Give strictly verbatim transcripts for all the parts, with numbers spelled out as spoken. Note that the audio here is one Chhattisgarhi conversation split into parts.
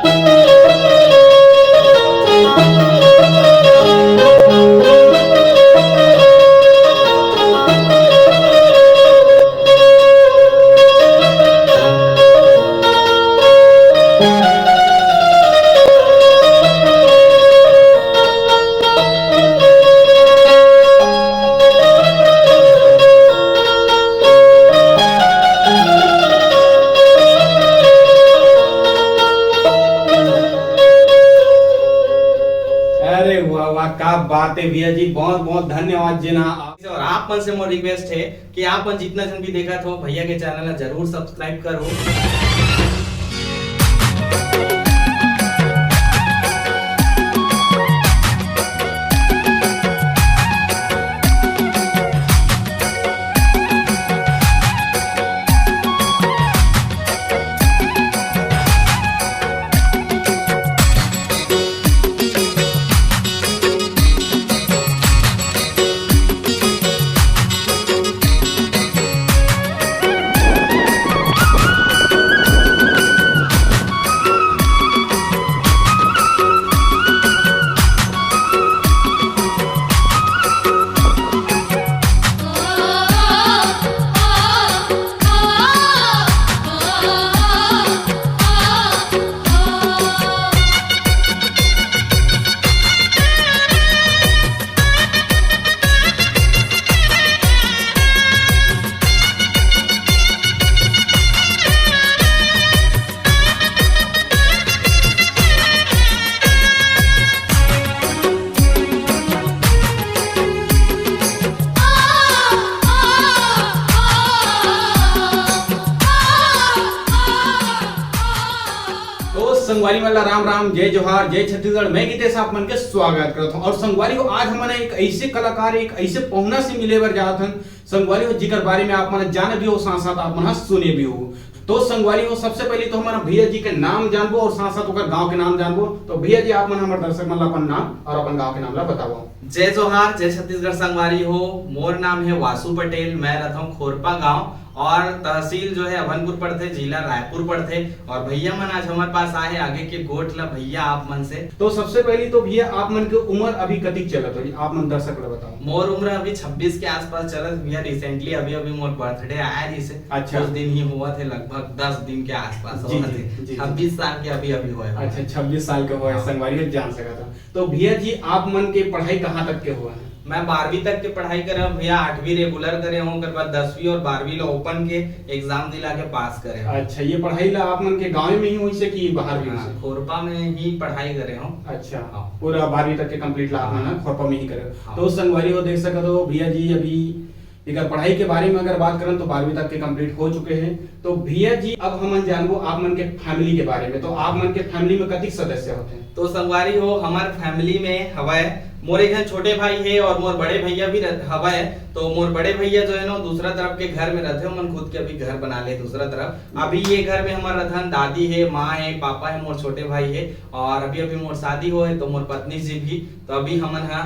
अरे वाह वाह, का बात है भैया जी, बहुत बहुत धन्यवाद जी ना। और आप मन से मोर रिक्वेस्ट है कि आप मन जितना झन भी देखत हो, भैया के चैनल ला जरूर सब्सक्राइब करो। तो संगवारी मन ला राम राम, जय जोहार, जय छत्तीसगढ़। मैं गीतेश आप मन के स्वागत करत हूँ। और संगवारी हो, आज हमन एक ऐसे कलाकार, एक ऐसे पहुना से मिले बर जात हन संगवारी हो, जिकर बारे में आप मन जाने भी हो, साथ साथ आप मन ह सुने भी हो। तो संगवारी हो, सबसे पहले तो हमन भैया जी के नाम जानबो और साथ साथ ओकर गांव के नाम जानबो। तो भैया जी, आप मन हमर दर्शक मन ला अपन नाम और अपन गांव के नाम ला बताओ। जय जोहार, जय छत्तीसगढ़ संगवारी हो। मोर नाम है वासु पटेल, मैं रहता हूँ खोरपा गांव और तहसील जो है अभनपुर पड़थे, जिला रायपुर पड़थे। और भैया मन आज हमारे पास आए हैं आगे के गोठ ला भैया आप मन से। तो सबसे पहले तो भैया, आप मन के उम्र अभी कतिक चलत हो, आप मन दर्शक ला बताओ। मोर उम्र अभी छब्बीस के आसपास चलत भैया। रिसेंटली अभी अभी मोर बर्थडे आया रहिसे। अच्छा। कुछ दिन ही हुआ थे, लगभग दस दिन के आसपास जी, हुआ जी, थे। जी, जी। छब्बीस साल के अभी अभी हुआ है। अच्छा, छब्बीस साल के हुआ है, हाँ। संगवारी हो जान सका था। तो भैया जी, आप मन के पढ़ाई कहाँ तक के हुआ है? मैं बारहवीं तक के पढ़ाई करे हूँ भैया, आठवीं रेगुलर करे हूँ, ओकर बाद दसवीं और बारहवीं ला ओपन के एग्जाम दिला के पास करे हूँ। अच्छा, ये पढ़ाई ला आप मन के गाँव में ही होइसे कि बाहर भी हाँ, होइसे? खोरपा में ही पढ़ाई करे हूँ। अच्छा, हाँ। पूरा बारहवीं तक के कंप्लीट ला आप मन हाँ। ह खोरपा में ही करे हो। हाँ। तो संगवारी हो देख सकत हो भैया जी, अभी एकर पढ़ाई के बारे में अगर बात करन तो बारहवीं तक के कंप्लीट हो चुके हैं। तो भैया जी, अब हमन जानबो आप मन के फैमिली के बारे में। तो आप मन के फैमिली में कतिक सदस्य होते हैं? तो संगवारी हो, हमार फैमिली में हवय, मोर एक झन छोटे भाई हे और मोर बड़े भैया भी रह-, हवय। तो मोर बड़े भैया जो है ना, दूसरा तरफ के घर में रहते, ओमन खुद के अभी घर बना ले दूसरा तरफ। अभी ये घर में हमर रथन, दादी हे, माँ हे, पापा हे, मोर छोटे भाई हे और अभी अभी मोर शादी होए तो मोर पत्नी जी भी। तो अभी हमन ह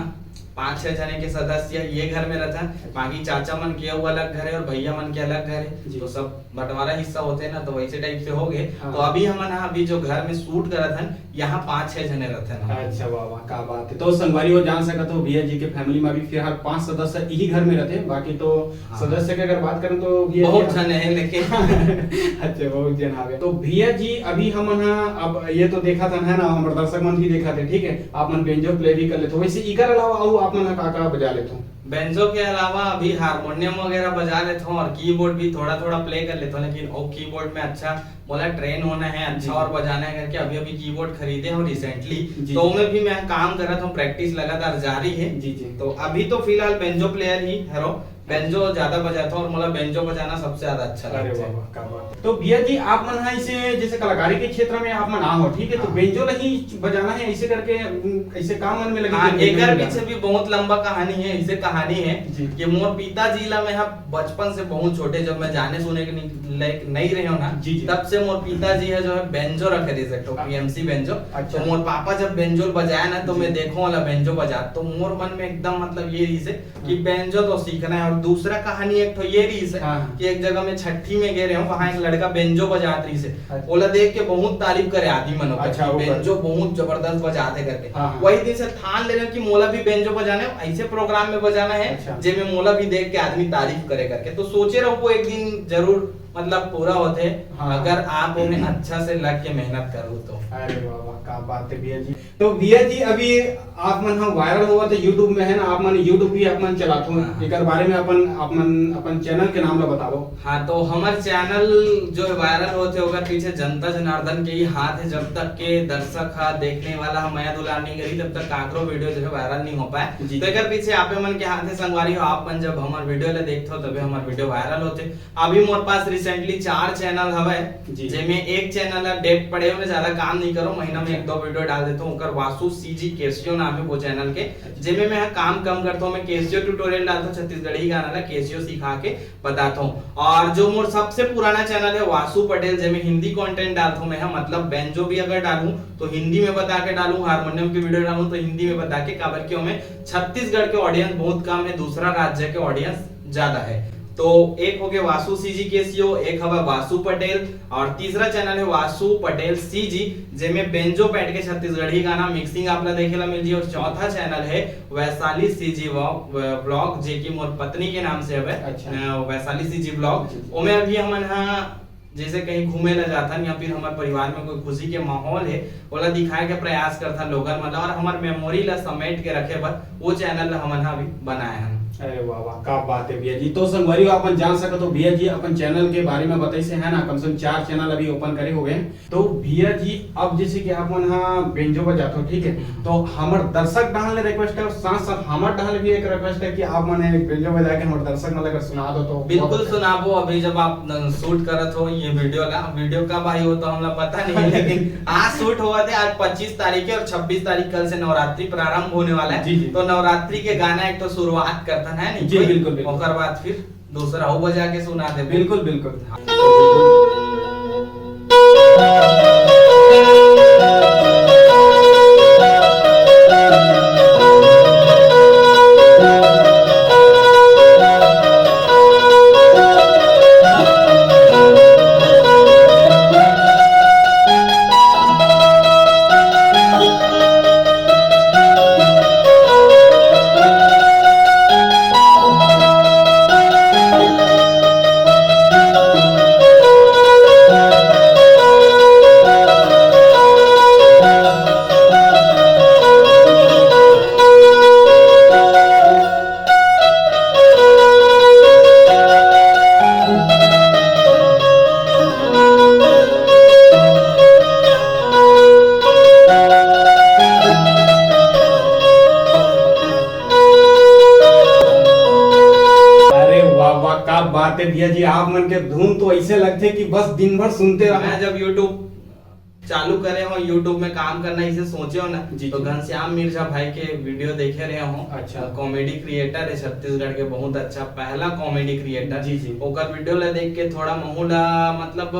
पाँच छह जने के सदस्य ये घर में रथन। बाकी चाचा मन के अउ अलग घर है और भैया मन के अलग घर है, जी। तो सब बंटवारा हिस्सा होते हैं ना, तो वैसे टाइप से हो गए। हाँ। तो अभी हमन ह अभी जो घर में शूट करत हन, यहाँ पाँच छह जने रहते हैं। अच्छा, वाह वाह, का बात है। तो संगवारी हो जान सकत हो, भैया जी के फैमिली में अभी फिलहाल पांच सदस्य यही घर में रहते हैं, बाकी तो हाँ। सदस्य के अगर बात करें तो भैया बहुत जी जने हैं लेकिन अच्छा, बहुत जन आ गए। तो भैया जी, अभी हमन ह, अब ये तो देखा था है ना, हमर दर्शक मन भी देखा थे, ठीक है, आप मन बेंजो प्ले भी कर लेते हो, वैसे इकर अलावा अउ आप मन ह का का बजा लेते हो? बेंजो के अलावा अभी हारमोनियम वगैरह बजा लेथों और कीबोर्ड भी थोड़ा-थोड़ा प्ले कर लेथों, लेकिन वो कीबोर्ड में अच्छा मोला ट्रेन होना है, अच्छा जी। और बजाना है करके अभी-अभी कीबोर्ड खरीदे हूँ रिसेंटली, जी, तो जी। ओमे भी मैं काम करत हूँ, प्रैक्टिस लगातार जारी है। जी, जी। तो अभी तो फिलहाल बेंजो प्लेयर ही हरो, बेंजो ज्यादा बजाता हूँ और मोला बेंजो बजाना सबसे ज्यादा अच्छा अरे लगता है। वाह, वाह, क्या बात है। तो भैया जी, आप मन ह इसे जैसे कलाकारी के क्षेत्र में आप मन आ हो, ठीक है, तो हाँ। बेंजो ला ही बजाना है, ऐसे करके, उम, ऐसे काम मन में लगे हाँ, थे, बेंजो एकर बजाना। पीछे भी बहुत लंबा कहानी है, ऐसे कहानी है जी। कि मोर पिताजी ला मैं ह बचपन से बहुत छोटे, जब मैं जाने सुने के नहीं, लायक नहीं रहे हो ना, जी, जी। तब से मोर पिताजी है जो है बेंजो रखे रही सकते हो, हाँ। पीएमसी बेंजो। अच्छा। तो मोर पापा जब बेंजो बजाए ना, तो जी। मैं देखो वाला बेंजो बजा, तो मोर मन में एकदम मतलब ये रही से कि हाँ। बेंजो तो सीखना है और दूसरा कहानी एक ठो ये रहिस हे हाँ। कि एक जगह में छट्ठी में गे रहे हूँ, वहाँ एक लड़का बेंजो बजात रहिस हे। अच्छा। ओला देख के बहुत तारीफ करे आदमी मन ओकर अच्छा, कि वो बेंजो बहुत जबरदस्त बजात हे करके। हाँ, हाँ। वही दिन से ठान ले रहे हूँ कि मोला भी बेंजो बजाना हे, ऐसे प्रोग्राम में बजाना हे अच्छा। जेमे मोला भी देख के आदमी तारीफ करे करके। तो सोचे रहो वो एक दिन जरूर मतलब पूरा होथे, हाँ। अगर आप ओमे अच्छा से लग के मेहनत करो तो। अरे वाह वाह, का बात है भैया जी। तो भैया जी, अभी आप मन ह वायरल होवत हे YouTube में, है ना, आप मन YouTube भी आप मन चलात हो, हाँ, हाँ। एकर बारे में अपन, अपन, अपन चैनल के नाम ला बताओ। हाँ, तो हमर चैनल जो है वायरल होथे, ओकर पीछे जनता जनार्दन के ही हाथ है। जब तक के दर्शक हा, देखने वाला हा, मया दुलार नहीं करी, तब तक काकरो वीडियो जो है वायरल नहीं हो पाए। जी। तो एकर पीछे आपे मन के हाथ है संगवारी हो, आप मन जब हमर वीडियो ला देखथो, तबे हमर वीडियो वायरल होथे। अभी मोर पास recently चार चैनल हवय, जी। जेमे एक चैनल ह डेड पड़े हे, ओमे ज्यादा काम नहीं करो, महीना में अच्छा। एक दो वीडियो डाल देथो। ओकर वासु सीजी केसियो नाम है वो चैनल के, अच्छा। जेमे मैं ह काम कम करथो, मैं केसियो ट्यूटोरियल डालथो, छत्तीसगढ़ी गाना ला केसियो सिखा के बताथो। और जो मोर सबसे पुराना चैनल है वासु पटेल, जेमे हिंदी कंटेंट डालथो मैं ह, मतलब बेंजो भी अगर डालूं तो हिंदी में बता के डालूं, हारमोनियम की वीडियो डालूं तो हिंदी में बता के, काबर कि ओमे छत्तीसगढ़ के ऑडियंस बहुत कम है, दूसरा राज्य के ऑडियंस ज्यादा है। तो एक हो गए वासु सीजी केसियो, एक हवा वासु पटेल, और तीसरा चैनल है वासु पटेल सीजी, जेमे बेंजो बैठ के छत्तीसगढ़ी गाना मिक्सिंग आप ला देखे ला मिल जी। और चौथा चैनल है वैशाली सीजी व्लॉग, जे की मोर पत्नी के नाम से हवे, अच्छा। अ, वैशाली सीजी व्लॉग। जी, जी। ओमे अभी हमन हा जैसे कहीं घूमे ला जाथन या फिर हमर परिवार में कोई खुशी के माहौल है, ओला दिखाए के प्रयास करथन लोगन मन ला, और हमर मेमोरी ला समेट के रखे बर वो चैनल ला हमन हा अभी बनाए हन। अरे वाह वाह, का बात है भैया जी। तो संगवारी हो, अपन जान सकत हो भैया जी अपन चैनल के बारे में बताइसे है ना, कम से कम चार चैनल अभी ओपन करे हो गए हैं। तो भैया जी, अब जैसे कि आप मन हा बेंजो बजाथो, ठीक है, हम्म। तो हमर दर्शक डहान ले रिक्वेस्ट है और साथ साथ हमर डहान ले भी एक रिक्वेस्ट है कि आप मन एक बेंजो बजा के हमर दर्शक मन ला अगर सुना दो तो बहुत बिल्कुल अच्छा है। सुनाबो। अभी जब आप न-, शूट करत हो ये वीडियो ला, वीडियो कब आई हो तो हमला पता नहीं, लेकिन आज शूट होवत है, आज पच्चीस तारीख है और छब्बीस तारीख कल से नवरात्रि प्रारंभ होने वाला है। जी, जी। तो नवरात्रि के गाना एक तो शुरुआत करथन है नहीं जी, कोई? बिल्कुल, बिल्कुल। ओकर बाद फिर दूसरा हो बजा के सुना दे। बिल्कुल, बिल्कुल। हाँ। अरे वाह वाह, का बात है भैया जी, आप मन के धुन तो ऐसे लगथे कि बस दिन भर सुनते रहो। मैं जब YouTube चालू करे हो, YouTube में काम करना इसे सोचे हो ना, जी, तो जी। घनश्याम मिर्जा भाई के वीडियो देखे रहे हो। अच्छा। कॉमेडी क्रिएटर है छत्तीसगढ़ के, बहुत अच्छा पहला कॉमेडी क्रिएटर। जी, जी। ओकर वीडियो ला देख के थोड़ा महू ला मतलब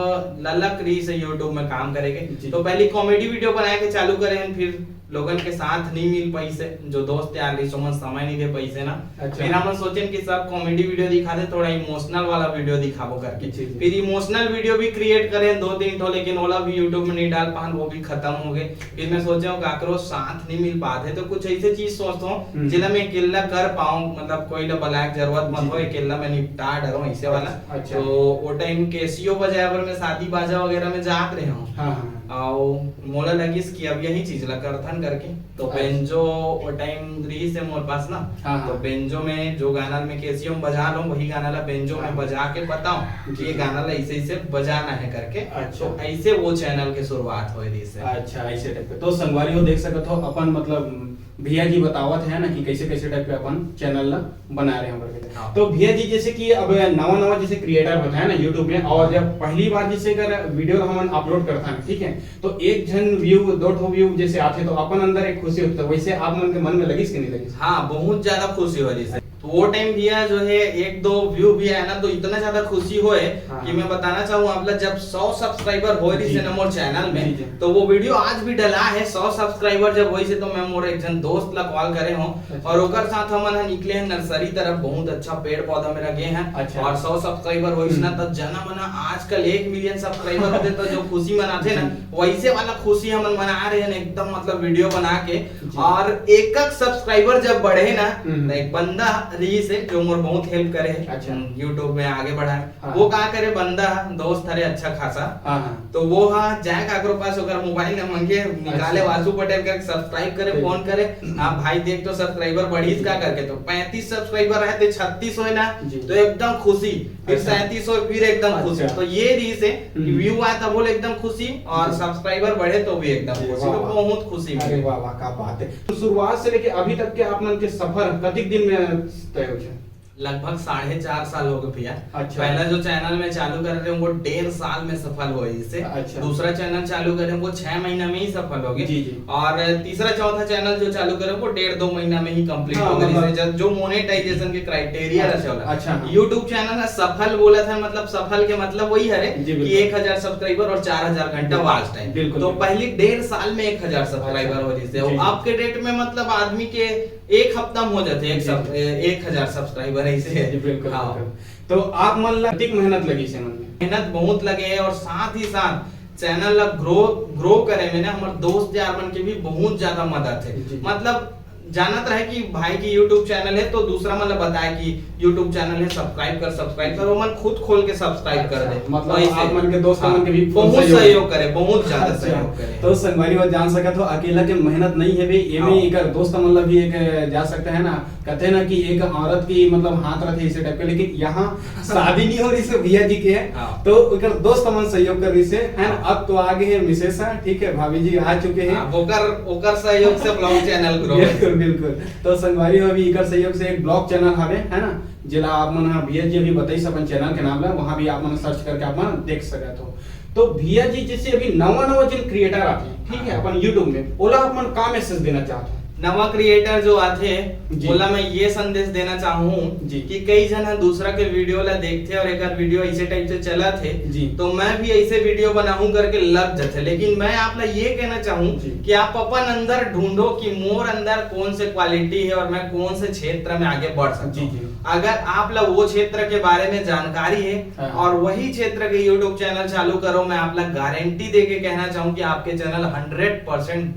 ललक रही से YouTube में काम करे के। जी। तो पहली कॉमेडी वीडियो बनाए के चालू करे हैं, फिर लोगन के साथ नहीं मिल पाइसे, जो दोस्त यार रहिस ओमन समय नहीं दे पाइसे ना। अच्छा। फिर हमन सोचेन कि सब कॉमेडी वीडियो दिखाते, थोड़ा इमोशनल वाला वीडियो दिखाबो करके। जी, जी। फिर इमोशनल वीडियो भी क्रिएट करें दो तीन ठो, लेकिन ओला भी YouTube में नहीं डाल पान, वो भी खत्म हो गए। फिर मैं सोचे हूँ काकरो साथ नहीं मिल पाते, तो कुछ ऐसे चीज सोचता हूँ हम्म। जिला मैं अकेला कर पाऊँ, मतलब कोई ला बुलाए के जरूरत मत जी, हो, जी। अकेला मैं निपटा डरूँ ऐसे वाला। अच्छा, अच्छा। तो वो टाइम केसियो बजाए बर मैं शादी बाजा वगैरह में जात रहे हूँ। हाँ, हाँ। और मोला लगिस कि अब यही चीज ला करथन करके। तो अच्छा। बेंजो वो टाइम रहिस हे मोर पास ना, हाँ, तो हाँ। बेंजो में जो गाना में केसियो में बजा लूं, वही गाना ला बेंजो में हाँ। बजा के बताऊं कि जी, ये जी। गाना ला ऐसे ऐसे बजाना है करके। अच्छा। तो ऐसे वो चैनल के शुरुआत होए रहिस हे। अच्छा, ऐसे टाइप के। तो संगवारी हो देख सकत हो अपन मतलब भैया जी बतावत है ना कि कैसे कैसे टाइप के अपन चैनल ला बना रहे हैं करके। हाँ। तो भैया जी जैसे कि अब नवा नवा जैसे क्रिएटर होता है ना YouTube में, और जब पहली बार जैसे अगर वीडियो हमन अपलोड करता है, ठीक है, तो एक झन व्यू, दो ठो व्यू जैसे आथे तो अपन अंदर एक खुशी होथे, तो वैसे आप मन के मन में लगिस कि नहीं लगिस? हाँ, बहुत ज्यादा खुशी हो रहिस हे। वो टाइम भैया जो है एक दो व्यू भी आया ना, तो इतना ज्यादा खुशी होए हाँ। कि मैं बताना चाहूँ आप लोग, जब सौ सब्सक्राइबर हो रही जी। से ना मोर चैनल में, जी, जी। तो वो वीडियो आज भी डला है। सौ सब्सक्राइबर जब होइस हे तो मैं मोर एक झन दोस्त ला कॉल करे हूँ अच्छा। और ओकर साथ हमन ह निकले हैं नर्सरी तरफ। बहुत अच्छा पेड़ पौधा मेरा गे हैं अच्छा। और सौ सब्सक्राइबर होइस ना, हम्म। तब जना मना आजकल एक मिलियन सब्सक्राइबर होते तो जो खुशी मनाते ना, जी। वैसे वाला खुशी हमन मना रहे हैं एकदम, मतलब वीडियो बना के। जी। और एक एक सब्सक्राइबर जब बढ़े ना, हम्म। तो एक बंदा रही से जो मोर बहुत हेल्प करे है, अच्छा। हम्म, YouTube में आगे बढ़ाए। हाँ। वो का करे, बंदा दोस्त हरे अच्छा खासा। हाँ, हाँ। तो वो हा जाए काकरो पास, ओकर मोबाइल न मंगे, निकाले अच्छा। वासु पटेल करके सब्सक्राइब करे, ठीक। फोन करे, "हाँ भाई देख तो सब्सक्राइबर बढ़ीस जी। का?" करके। तो पैंतीस सब्सक्राइबर रहे थे, छत्तीस होए ना, जी। तो एकदम खुशी, फिर अच्छा। सैंतीस होए, फिर एकदम खुशी। अच्छा। तो ये रही से कि हम्म। व्यू आए तब बोले एकदम खुशी और जी। सब्सक्राइबर बढ़े तो भी एकदम जी, खुशी। वाह, तो वाह। बहुत खुशी अरे मिली। वाह, वाह, क्या बात है। तो शुरुआत से लेके अभी तक के आप मन के सफर कतिक दिन में तय हो जाए? लगभग साढ़े चार साल हो गए भैया। अच्छा। पहला जो चैनल मैं चालू करे रहेंव, वो डेढ़ साल में सफल होइस हे। अच्छा। दूसरा चैनल चालू करे रहेंव, वो छह महीना में ही सफल हो गए। जी, जी। और तीसरा चौथा चैनल जो चालू करे रहेंव, वो डेढ़ दो महीना में ही कंप्लीट हाँ, हो गए। मतलब जैसे जब जो मोनेटाइजेशन के क्राइटेरिया अच्छा, रहते वाला। अच्छा, हाँ। YouTube चैनल है सफल बोला था, मतलब सफल के मतलब वही हरे जी, कि बिल्कुल। एक हजार सब्सक्राइबर और चार हजार घंटा बिल्कुल, वॉच टाइम। बिल्कुल, तो बिल्कुल। पहली डेढ़ साल में एक हजार सब्सक्राइबर अच्छा। हो रही थे। जी, जी। अब के डेट में मतलब आदमी के एक हफ्ता में हो जाते हैं एक जी, सब-, जी। ए-, एक हजार सब्सक्राइबर ऐसे जी, है। जी, बिल्कुल, हाँ। बिल्कुल। तो आप मन ला अधिक मेहनत लगी से मन में? मेहनत बहुत लगे है और साथ ही साथ चैनल ला ग्रो, ग्रो करे में ना हमारे दोस्त यार मन के भी बहुत ज्यादा मदद है। जी, जी। मतलब जानत रहे कि भाई की YouTube चैनल है तो दूसरा मन ला बताए कि YouTube चैनल है, सब्सक्राइब कर, सब्सक्राइब कर, वो मन खुद खोल के सब्सक्राइब कर अच्छा, दे। मतलब वैसे आप मन के दोस्त हाँ, मन के भी बहुत सहयोग सहयोग करे, बहुत ज्यादा अच्छा। सहयोग करे। तो संगवारी हो जान सकत हो, अकेला के मेहनत नहीं है बे, एमे हाँ। एकर दोस्त मन ला भी एक जा सकते हैं ना, कहते हैं ना कि एक औरत की मतलब हाथ रखे इसे टाइप के, लेकिन यहाँ शादी नहीं हो रही से भैया जी के है, हाँ। तो एकर दोस्त मन सहयोग कर रही से, है ना? हाँ। अब तो आगे है मिसेस, ठीक है, भाभी जी आ चुके हैं। हाँ, ओकर, ओकर सहयोग से ब्लॉग चैनल ग्रो बिल्कुल, बिल्कुल। तो संगवारी हो, अभी एकर सहयोग से एक ब्लॉग चैनल हवे, है ना, जेला आप मन ह भैया जी अभी बताइस अपन चैनल के नाम ला, वहाँ भी आप मन सर्च करके आप मन देख सकत हो। तो भैया जी, जैसे अभी नवा नवा जिन क्रिएटर आते हैं, ठीक है, हाँ। अपन YouTube में, ओला आप मन का मैसेज देना चाहते हो? नवा क्रिएटर जो आते हैं, जी। ओला मैं ये संदेश देना चाहूँ जी। कि कई जन ह दूसरा के वीडियो ला देखते और एक वीडियो ऐसे टाइप से चलत है, जी। तो मैं भी ऐसे वीडियो बनाऊं करके लग जाते, लेकिन मैं आप ला ये कहना चाहूँ जी। कि आप अपन अंदर ढूंढो कि मोर अंदर कौन से क्वालिटी है और मैं कौन से क्षेत्र में आगे बढ़ सकता जी, हूँ। जी। अगर आप ला वो क्षेत्र के बारे में जानकारी है हाँ। और वही क्षेत्र के YouTube चैनल चालू करो, मैं आप ला गारंटी दे के कहना चाहूँ कि आपके चैनल हंड्रेड परसेंट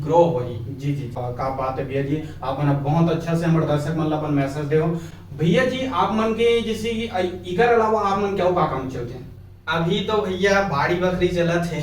ग्रो होही। जी, जी, का बात है भैया जी, आप मन बहुत अच्छा से हमर दर्शक मन ला अपन मैसेज देव। भैया जी, आप मन के जैसे कि अ, इकर अलावा आप मन क्या का काम चलते हैं? अभी तो भैया बाड़ी बखरी चलत है।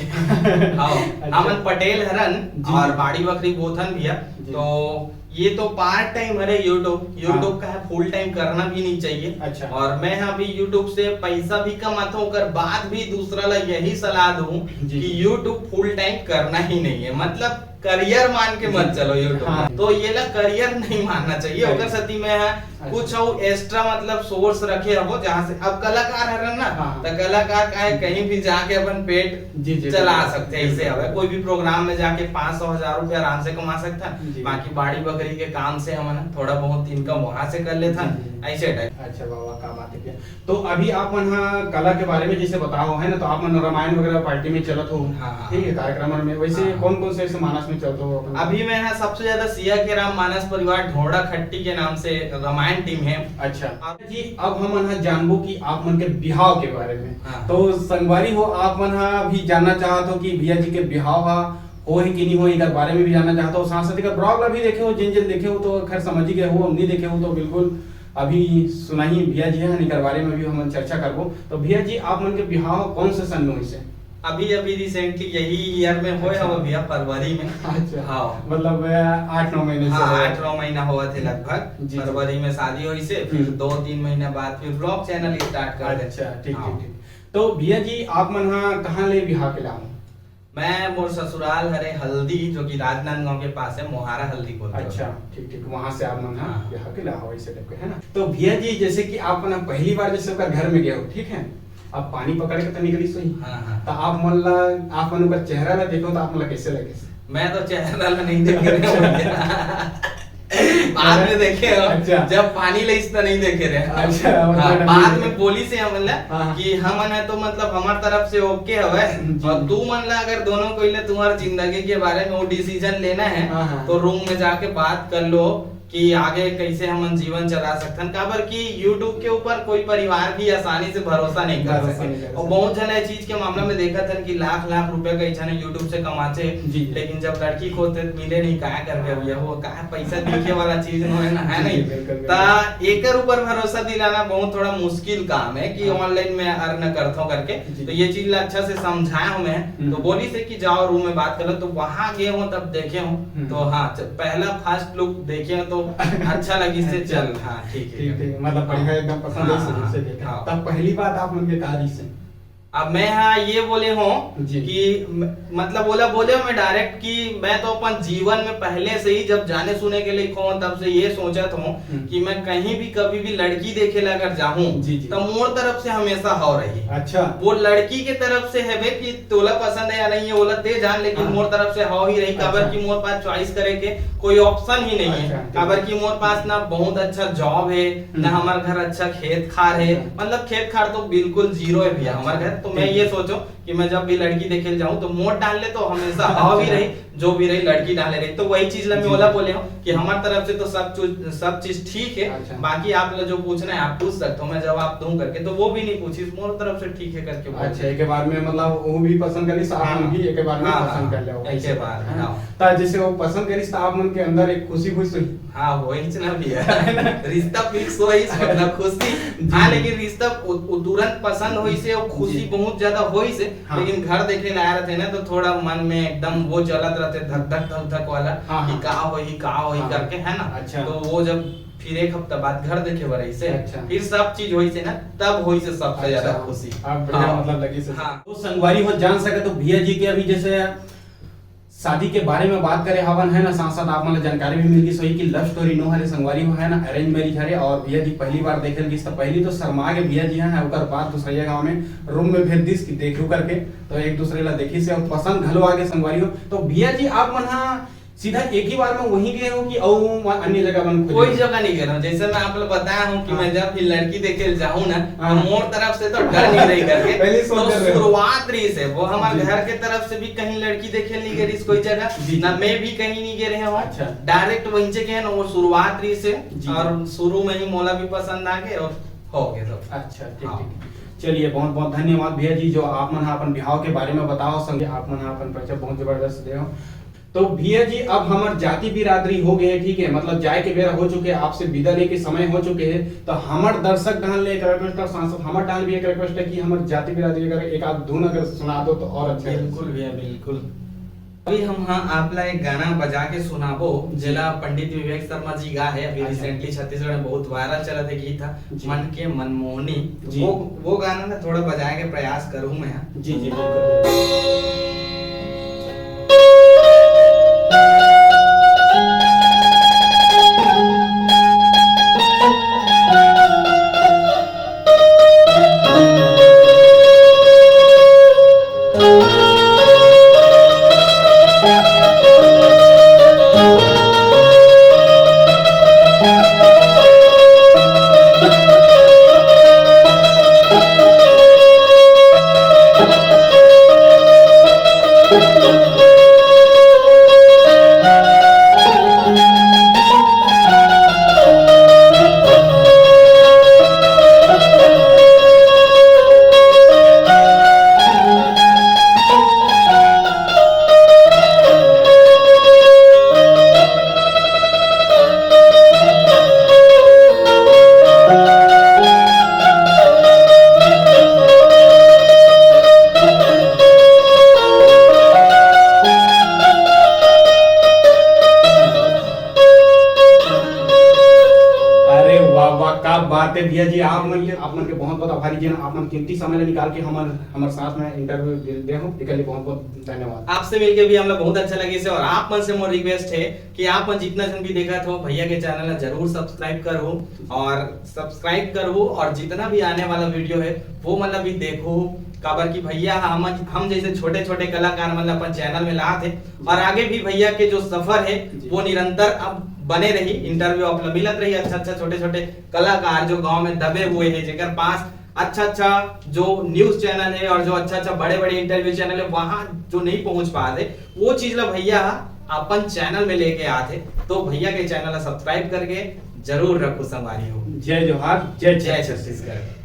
हाँ, अच्छा। हमन पटेल हरन जी। और बाड़ी बखरी बोथन भैया। जी। तो ये तो पार्ट टाइम हरे YouTube, YouTube हाँ। का है, फुल टाइम करना भी नहीं चाहिए। अच्छा। और मैं अभी YouTube से पैसा भी कमाता हूँ, ओकर बाद भी दूसरा ला यही सलाह दूँ जी। कि YouTube फुल टाइम करना ही नहीं है, मतलब करियर मान के मत जी। चलो YouTube हाँ। में। तो ये ला करियर नहीं मानना चाहिए, राइट। ओकर सेती मैं है अच्छा। कुछ अउ एक्स्ट्रा मतलब सोर्स रखे हबो, जहाँ से अब कलाकार हरन ना, हाँ, हाँ। तो कलाकार का है, कहीं भी जाके अपन पेट जी, जी, चला बिल्कुल। सकते हैं, ऐसे बिल्कुल। हवे कोई भी प्रोग्राम में जाके पाँच सौ हजार रुपया आराम से कमा सकता है। जी। बाकी बाड़ी बकरी के काम से हमन थोड़ा बहुत इनकम वहाँ से कर लेता जी, है, जी। ऐसे टाइप। अच्छा बाबा, का बात है क्या? तो अभी आप मन हा कला के बारे में जैसे बताओ है ना, तो आप मन रामायण वगैरह पार्टी में चलत हो, हाँ, हाँ, ठीक है, हाँ। कार्यक्रम में, वैसे हाँ, हाँ। कौन कौन से ऐसे मानस में चलत हो अपन? अभी मैं यहाँ सबसे ज्यादा सिया के राम मानस परिवार ढोड़ा खट्टी के नाम से रामायण टीम है। अच्छा। आप जी, अब हमन ह जानबो कि आप मन के बिहाव के बारे में। हाँ। तो संगवारी हो, आप मन ह भी जानना चाहत हो कि भैया जी के बिहाव ह होए कि नहीं होए, एकर बारे में भी जानना चाहत हो। साथ साथ एकर ब्लॉग ला भी देखे हो, जिन जिन देखे हो तो खैर समझ ही गए हो, नहीं देखे हो तो बिल्कुल अभी सुनाही भैया जी हन, एकर बारे में भी हमन चर्चा करबो। तो भैया जी, आप मन के बिहाव कौन से सन में होइस हे? अभी, अभी रिसेंटली यही ईयर में होए अच्छा। हवे भैया, फरवरी में। अच्छा। हाँ। मतलब, अ, आठ नौ महीने से हाँ, होए। आठ नौ महीना होवत हे लगभग। जी, जी। फरवरी में शादी होइस हे, फिर हम्म। दो तीन महीना बाद फिर ब्लॉग चैनल स्टार्ट कर दे। अच्छा, ठीक, हाँ। ठीक, ठीक। तो भैया जी, आप मन हा कहाँ ले बिहाव के लाओ? मैं, मोर ससुराल हरे हल्दी, जो कि राजनांदगांव के पास है, मोहारा हल्दी बोलते हैं। अच्छा, ठीक, ठीक, वहाँ से आप मन हा हाँ। बिहाव के लाओ, ऐसे टाइप के, है ना? तो भैया जी, जैसे कि आप मन पहली बार जैसे ओकर घर में गए हो, ठीक है? अब पानी पकड़ के तो निकलिस होही। हाँ, हाँ। तो आप मन ला, आप मन ओकर चेहरा ला देखो तो आप मन ला कैसे लगे? मैं तो चेहरा ला नहीं देखे रहे हूँ। बाद में देखे हो, अच्छा। जब पानी ले इतना नहीं देखे रहे। अच्छा, हाँ, मतलब बाद में बोलिस हे हमन ला हाँ, हाँ। कि हमन है तो मतलब हमार तरफ से ओके हवय, जी। और तू मन ला अगर दोनों कोई ले तुम्हार जिंदगी के बारे में वो डिसीजन लेना है, हाँ, हाँ। तो रूम में जाके बात कर लो कि आगे कैसे हमन जीवन चला सकथन, काबर कि YouTube के ऊपर कोई परिवार भी आसानी से भरोसा नहीं कर भरोसा सके। नहीं कर और सके। बहुत झन ए चीज के मामला में देखत हन कि लाख लाख रुपया कई झन YouTube से कमाथे, जी। लेकिन जब लड़की खोजथे त मिले नहीं, का करके भैया, वो का पैसा दिखे वाला चीज नो है ना, है जी, नहीं? बिल्कुल, बिल्कुल। ता एकर ऊपर भरोसा दिलाना बहुत थोड़ा मुश्किल काम है कि हाँ। ऑनलाइन में अर्न करथो करके। जी। तो ये चीज ला अच्छा से समझाया हूँ मैं। हम्म। तो बोलिस हे कि जाओ रूम में बात कर लो, तो वहां गए हो तब देखे हो। हम्म। तो हाँ, च-, पहला फर्स्ट लुक देखे हो तो अच्छा लगिस हे, अच्छा। चल, हाँ, ठीक है। ठीक, ठीक, मतलब बढ़िया, हाँ। एकदम पसंद हाँ, है, हाँ, से देखे। हाँ। तब पहली बात आप मन के का रिहिस हे? अब मैं हाँ ये बोले हूँ जी। कि म-, मतलब ओला बोले हूँ मैं डायरेक्ट कि मैं तो अपन जीवन में पहले से ही जब जाने सुने के लिए हूँ तब से ये सोचत हूँ हम्म। कि मैं कहीं भी कभी भी लड़की देखे ला अगर जाहूँ जी, जी। तो मोर तरफ से हमेशा हव रही। अच्छा। वो लड़की के तरफ से है बे कि तोला पसंद है या नहीं है, ओला ते जान, लेकिन हाँ। मोर तरफ से हव ही रही, काबर अच्छा। कि मोर पास चॉइस करे के कोई ऑप्शन ही नहीं है। अच्छा, ठीक काबर है। कि मोर पास ना बहुत अच्छा जॉब है, ना हम्म। हमार घर अच्छा खेत खार है, अच्छा। मतलब खेत खार तो बिल्कुल जीरो है भैया अच्छा, हमार घर। तो मैं ठीक ये है। सोचो कि मैं जब भी लड़की देखे जाऊँ तो मोर डाल ले तो हमेशा हव ही अच्छा। रही, जो भी रही लड़की डाले रही। तो वही चीज ला मैं जी। ओला बोले हूँ कि हमार तरफ से तो सब चीज, सब चीज ठीक है। अच्छा। बाकी आप लोग जो पूछना है आप पूछ सकते हो, मैं जवाब दूं करके, तो वो भी नहीं पूछिस, मोर तरफ से ठीक है करके बोल अच्छा, दिया। एक बार में मतलब वो भी पसंद करिस, आप हाँ। मन भी एक बार में हाँ, पसंद हाँ। कर लेव, एक ऐसे बार, बात है ना? हाँ। ता जैसे वो पसंद करिस, ता आप मन के अंदर एक खुशी हुई सुन। हाँ, वही ना भैया। रिश्ता फिक्स होइस, मतलब खुशी। जी। हाँ, लेकिन रिश्ता उ-, उ-, तुरंत पसंद होइस हे, वो खुशी जी। बहुत ज्यादा होइस हे, हाँ। लेकिन घर देखे ला आए रहते ना, तो थोड़ा मन में एकदम वो चलत रहते, धक धक धक धक वाला, हाँ, कि हाँ। का होही, का होही हाँ। करके, है ना? अच्छा। तो वो जब फिर एक हफ्ता बाद घर देखे बर आइस हे, अच्छा। फिर सब चीज होइस हे ना, तब होइस हे सबसे अच्छा। ज्यादा खुशी। अब बढ़िया हाँ। मतलब लगिस हे। हाँ। तो संगवारी हो जान सके तो भैया जी के अभी जैसे शादी के बारे में बात करे हवन है ना, साथ साथ आप मन ला जानकारी भी मिल गिस होही कि लव स्टोरी नो हरे संगवारी हो है ना, अरेंज मैरिज हरे। और भैया जी पहली बार देखे गिस तो पहली तो शर्मा के भैया जी हाँ है, ओकर बाद दूसरा गांव में रूम में भेज दिस कि देखू करके, तो एक दूसरे ला देखिस हे और पसंद घलो आगे संगवारी हो। तो भैया जी आप मन हा सीधा एक ही बार में वहीं गए हो कि अउ वहाँ अन्य जगह मन खोजे कोई हो? जगह नहीं गए हूँ। जैसे मैं आप लोग बताया हूँ कि हाँ। मैं जब भी लड़की देखे जाऊँ ना, तो हाँ। मोर तरफ से तो डर नहीं रही करके। पहले ही सोच तो रहे हो। शुरुआत रही से वो हमारे जी। घर के तरफ से भी कहीं लड़की देखे नहीं गई इस कोई जगह, जी, ना जी। मैं भी कहीं नहीं गए रहे हूँ। अच्छा। डायरेक्ट वहीं से गए ना, वो शुरुआत रही से जी। और शुरू में ही मोला भी पसंद आ गए और हो गए सब। अच्छा, ठीक, हाँ। ठीक, ठीक। चलिए, बहुत बहुत धन्यवाद भैया जी, जो आप मन हा अपन बिहाव के बारे में बताओ, संगे आप मन हा अपन परिचय बहुत जबरदस्त दे हो। तो भैया जी, अब हमर जाति बिरादरी हो गए, ठीक है, मतलब जाए के बेरा हो चुके, आपसे विदा लेके समय हो चुके है, तो हमर दर्शक डाल ले एक रिक्वेस्ट और सांसद हमर डाल भी एक रिक्वेस्ट है कि हमर जाति बिरादरी अगर एक आध धुन अगर सुना दो तो और अच्छा है। बिल्कुल भैया, बिल्कुल। अभी हम हाँ आप ला एक गाना बजा के सुनाबो, जी। जेला पंडित विवेक शर्मा जी गा है, अभी अच्छा। रिसेंटली छत्तीसगढ़ में बहुत वायरल चलत है गीत था, जी। मन के मनमोहनी। जी। वो, वो गाना ना थोड़ा बजाए के प्रयास करूँ मैं। जी, जी, बिल्कुल। अरे वाह, वाह, का बात है भैया जी, आप मन के, आप मन के बहुत बहुत आभारी जी, आप मन कीमती समय ला निकाल के हमर, हमर साथ में इंटरव्यू दे, दे हो, एकर लिए बहुत बहुत धन्यवाद। आपसे मिलके भी हमला बहुत अच्छा लगिस हे और आप मन से मोर रिक्वेस्ट है कि आप मन जितना जन भी देखत हो, भैया के चैनल ला जरूर सब्सक्राइब करहू और सब्सक्राइब करहू और जितना भी आने वाला वीडियो है वो मन ला भी देखहू, काबर कि भैया हम, हम जैसे छोटे छोटे कलाकार मन ला अपन चैनल में लात है और आगे भी भैया के जो सफर है जी। वो निरंतर अब बने रही, इंटरव्यू आप ला मिलत रही, अच्छा अच्छा छोटे छोटे कलाकार जो गांव में दबे हुए हैं, जेकर पास अच्छा अच्छा जो न्यूज चैनल है और जो अच्छा अच्छा बड़े बड़े इंटरव्यू चैनल है, वहां जो नहीं पहुंच पाते, वो चीज ला भैया अपन चैनल में लेके आते। तो भैया के चैनल ला सब्सक्राइब करके जरूर रखो संगवारी हो। जय जोहार, जय जय छत्तीसगढ़। छत्तीसगढ़।